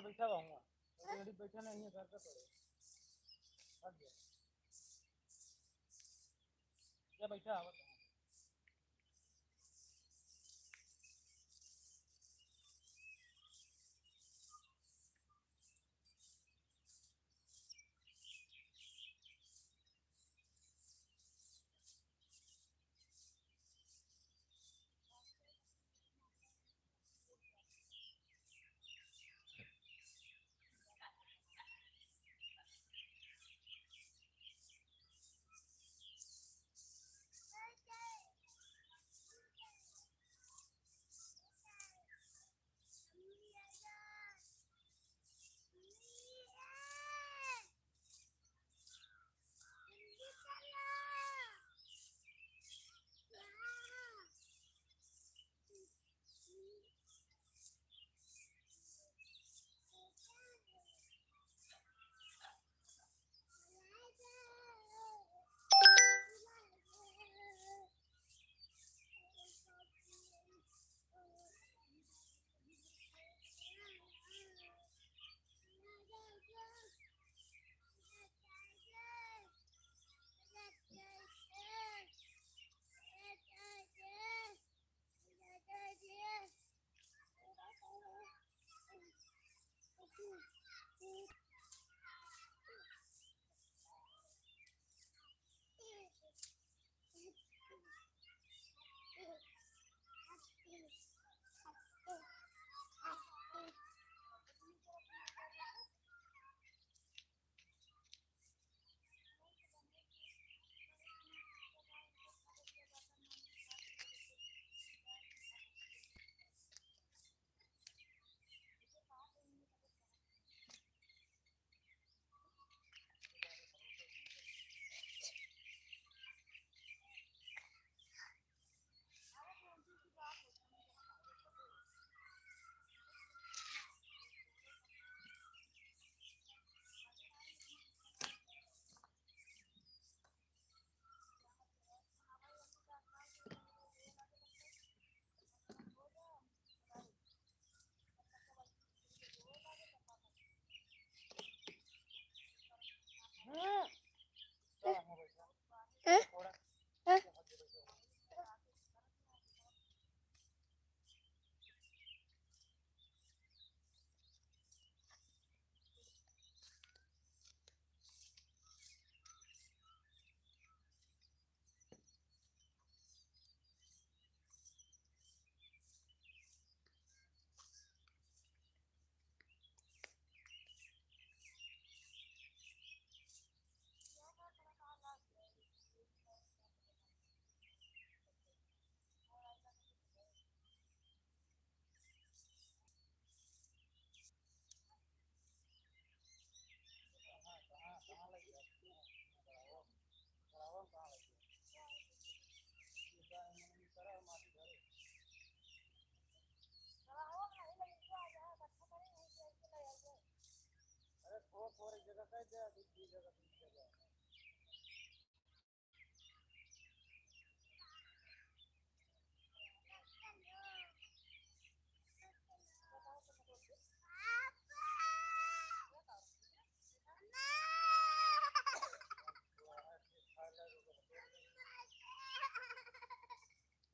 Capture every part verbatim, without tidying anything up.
बैठा हुआ हूँ। अरे, अरे, बैठा नहीं है, घर का पड़े। हट गया। क्या बैठा, आवत है।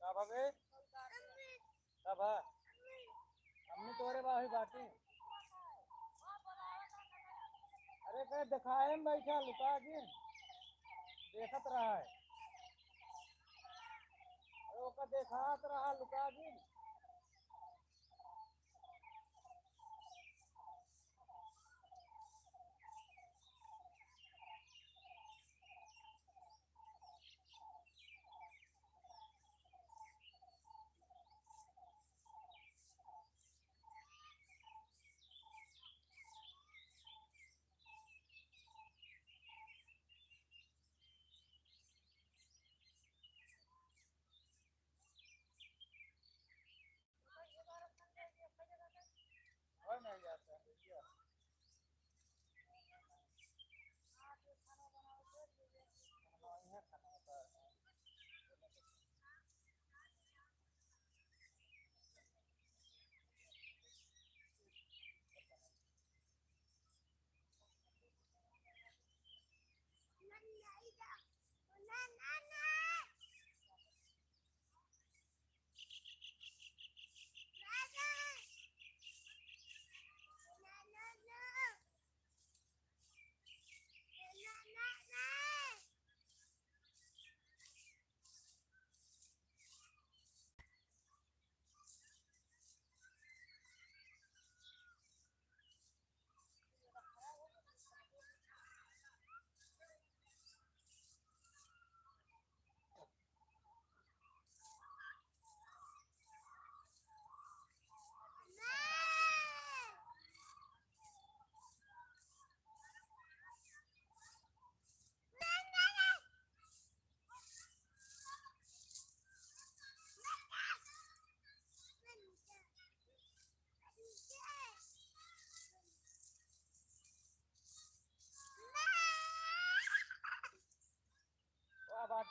का भवे? का भा? अम्मी तोरे बाही बाटी। अरे, कहे देखाए में बैठा लुका के। देखत रहा है। अरे, ओका देखात रहा लुका के।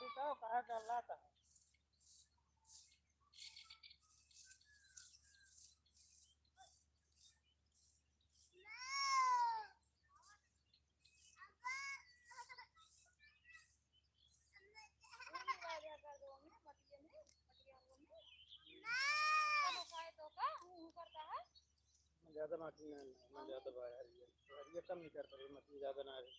तो कहाँ चल रहा था? ज्यादा माटी ना, ना ज्यादा बाहर ये, ये कम नहीं कर पाए, मछली ज्यादा ना आ रही।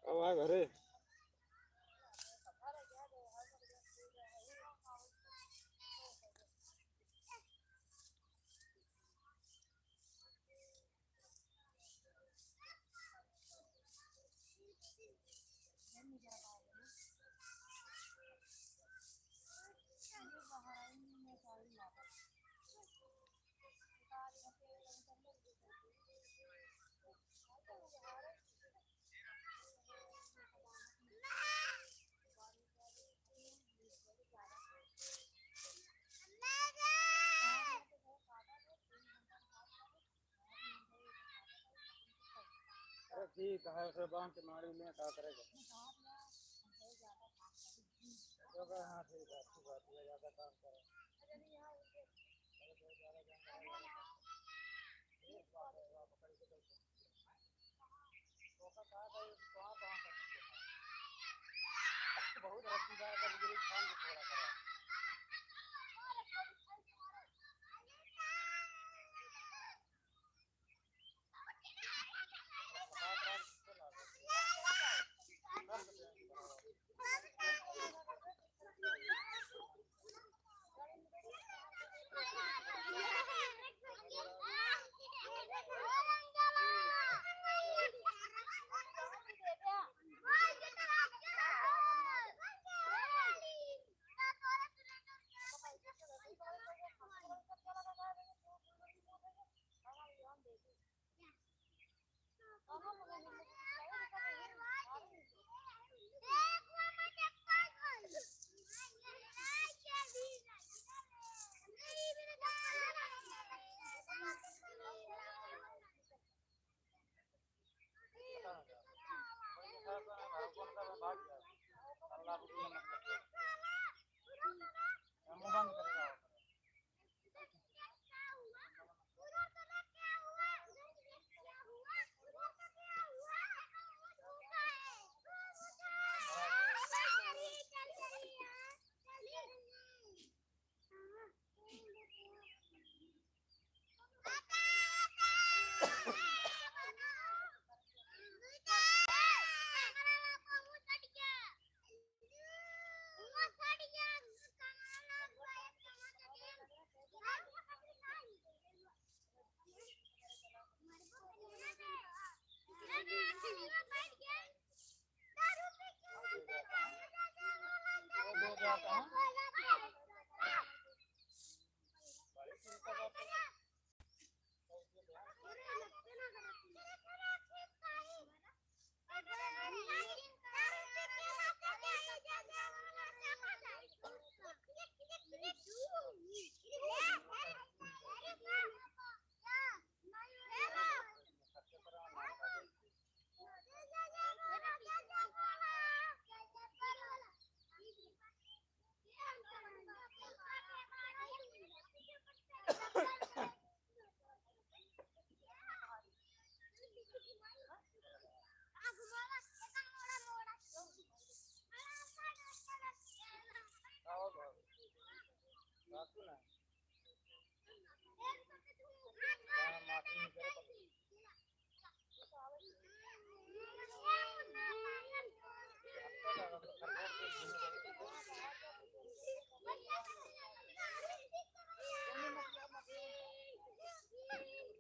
अब आ घरे। अरे ठीक है, फिर बांध के मारी में का करेगा? तो कहा, हाँ, ठीक है, अच्छी बात है, ज्यादा काम करो। अरे, बहुत ज्यादा काम करो। एक बात है, आप पकड़ के चलते हैं। तो का कहा था, ये कहाँ, कहाँ कर सकते हैं? बहुत रसीदार का बिजली खान को थोड़ा करा।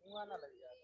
धुआं ना लग जाए।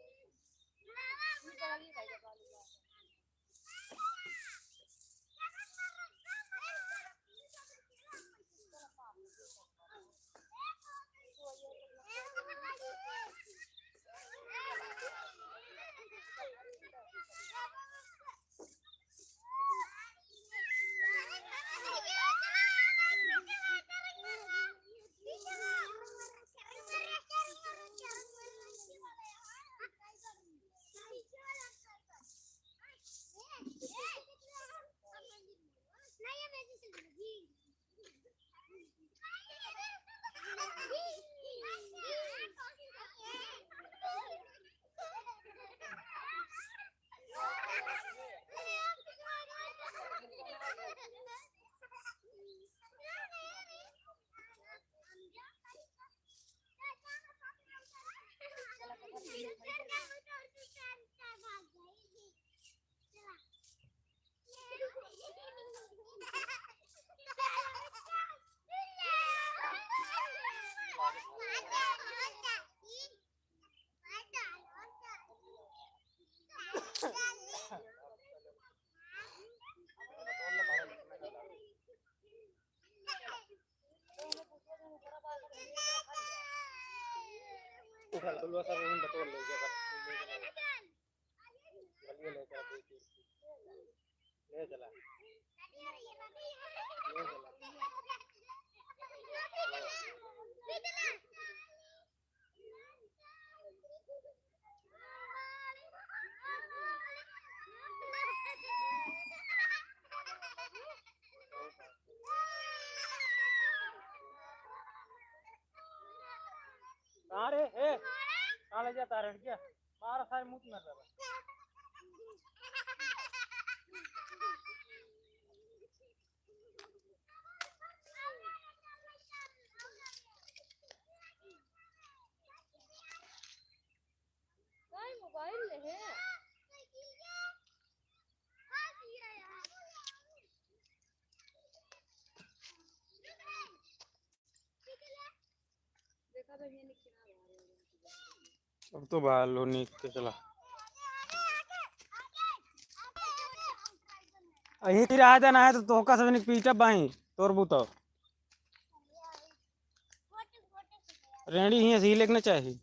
उठा ला। बलुआ सर, उन्हें बटोर ले जा, बस, ले चला। बलुआ ले चला, दे, दे। ले चला। ले चला। कहाँ रे? ए, कहाँ ले जाता रे लड़किया? मार सारे मुंह में कर। काहे मोबाइल ले है? देखा बहिनी, अब तो बाहर लो, नीक के चला। अही की रहा देना है तो तोहका सब नीक पीटब बाई, तोर बुतो। रेंडी ही ऐसे ही लेकने चाहिए।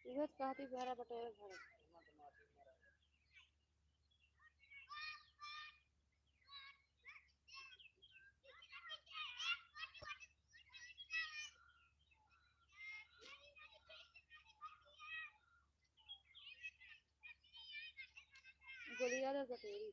इहे तो कहती भरा बटोरे भरा। गोलिया दे बटेरी।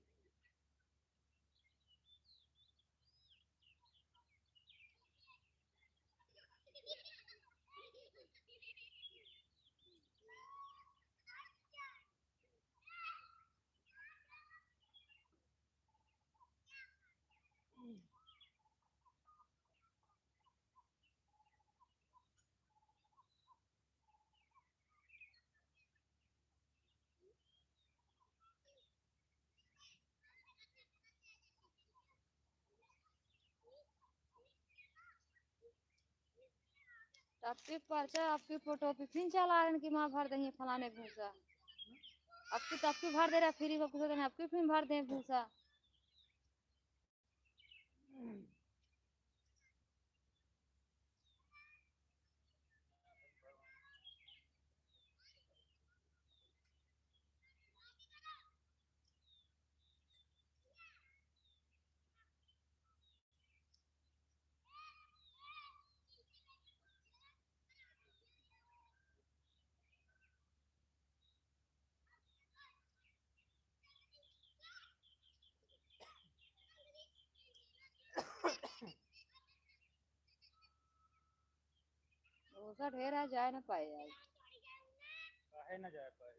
आपके पर्चा, आपके फोटो पे फिर चला रहे कि माँ भर दही फलाने भूसा। आपकी तो आपकी भर दे रहा, फ्री में कुछ देना, आपकी फिर भर दे भूसा। ओसा ढेर है, जाए ना पाए आज। काहे ना जाए पाए?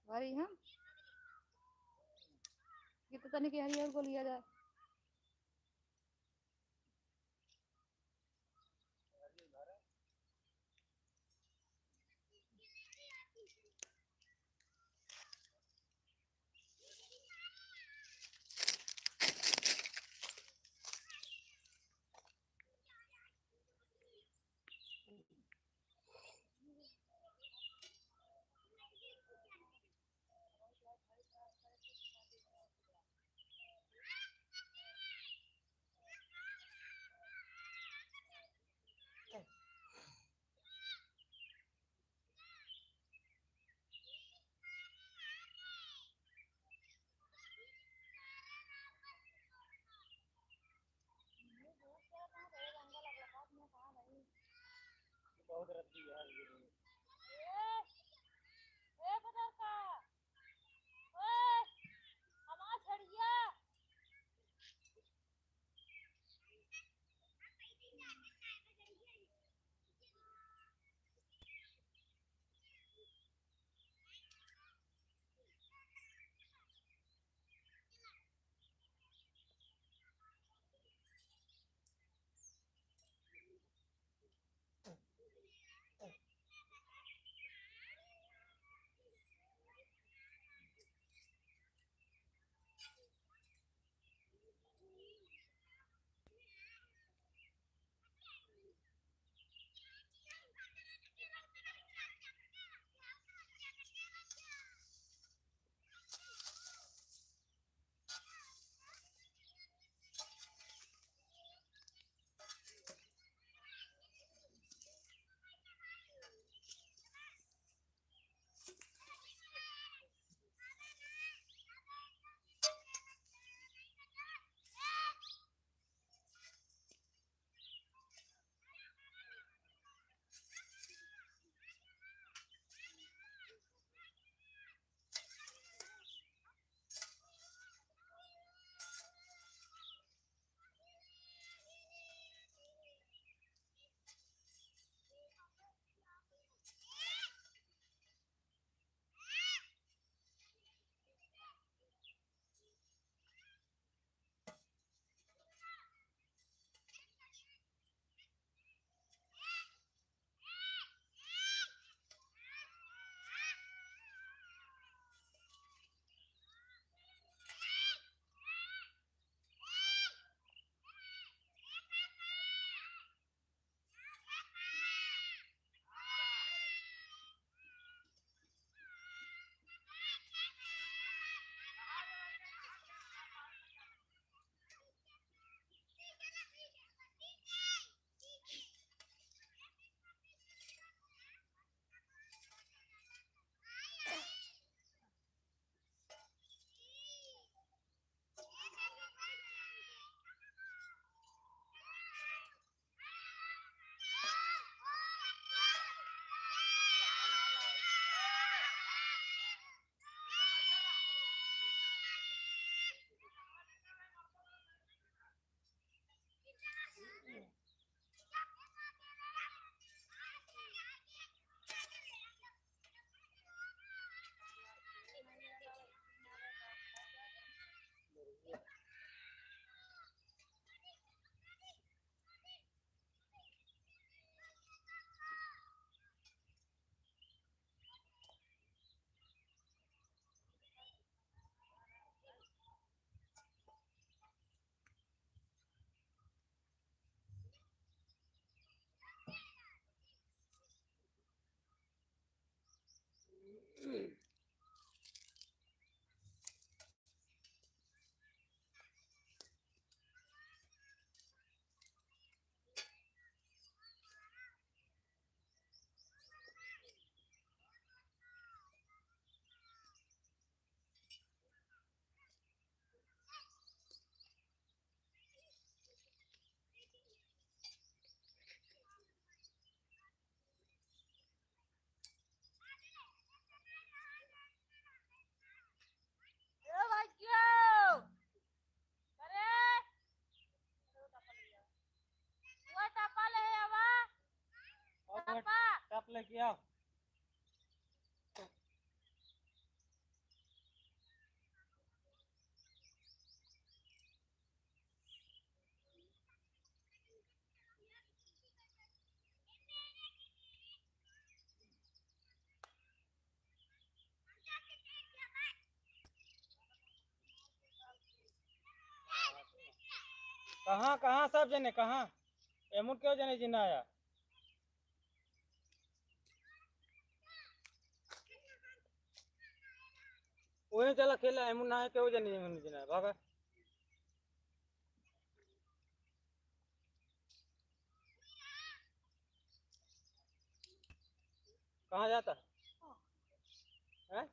अरे हम ये तो तनिक हरी और गोलिया जा। बहुत रद्दी है ये। ए, ए बदरका, ओए, हमार झड़िया। ए भाई क्यों? अरे, वो टपा ले आवा। और टपा। टप लेके आओ। कहाँ, कहाँ सब जने, कहाँ? एमुन केउ जने जिन आया? वहीं चला खेला, एमुन ना है, केउ जने, एमुन जिन आया, भागा। कहाँ जाता? हैं?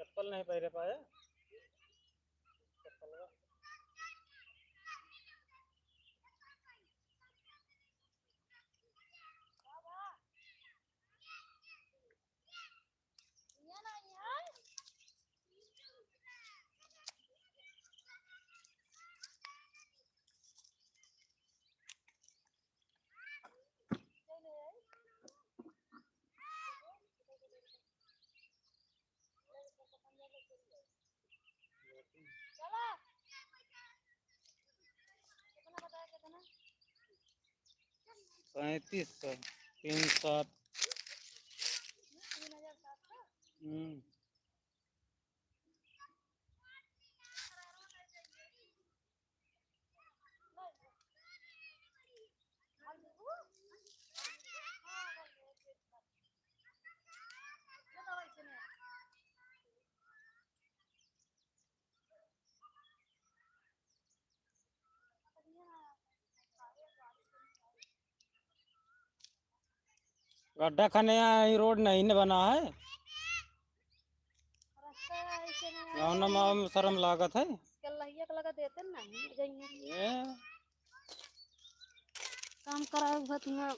चप्पल नहीं पहरे पाए। चप्पल का। पैंतीस सौ, तीन सात। हम्म। गड्ढा खने यहाँ, ये रोड नहीं न बना है। रास्ता ऐसे नहीं है। गाँव न माँ में शर्म लागत है। कल्लहिया के लगा देते नहीं, जइए। ये। काम करावे के बाद हियाँ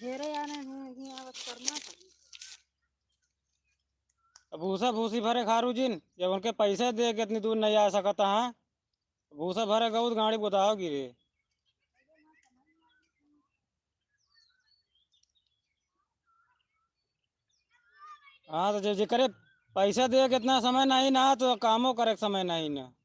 घेरे आने हैं, हियाँ बस करना पड़ी। अब भूसा भूसी भरे खारू जिन, जब उनके पैसे दे के इतनी दूर नहीं आ सकता, हाँ? भूसा भरे गऊ तो गाड़ी बुताओ गिरे। हाँ, तो जे-, जेकरे पैसा दे के इतना समय नहीं ना, तो कामो करे के समय नहीं ना।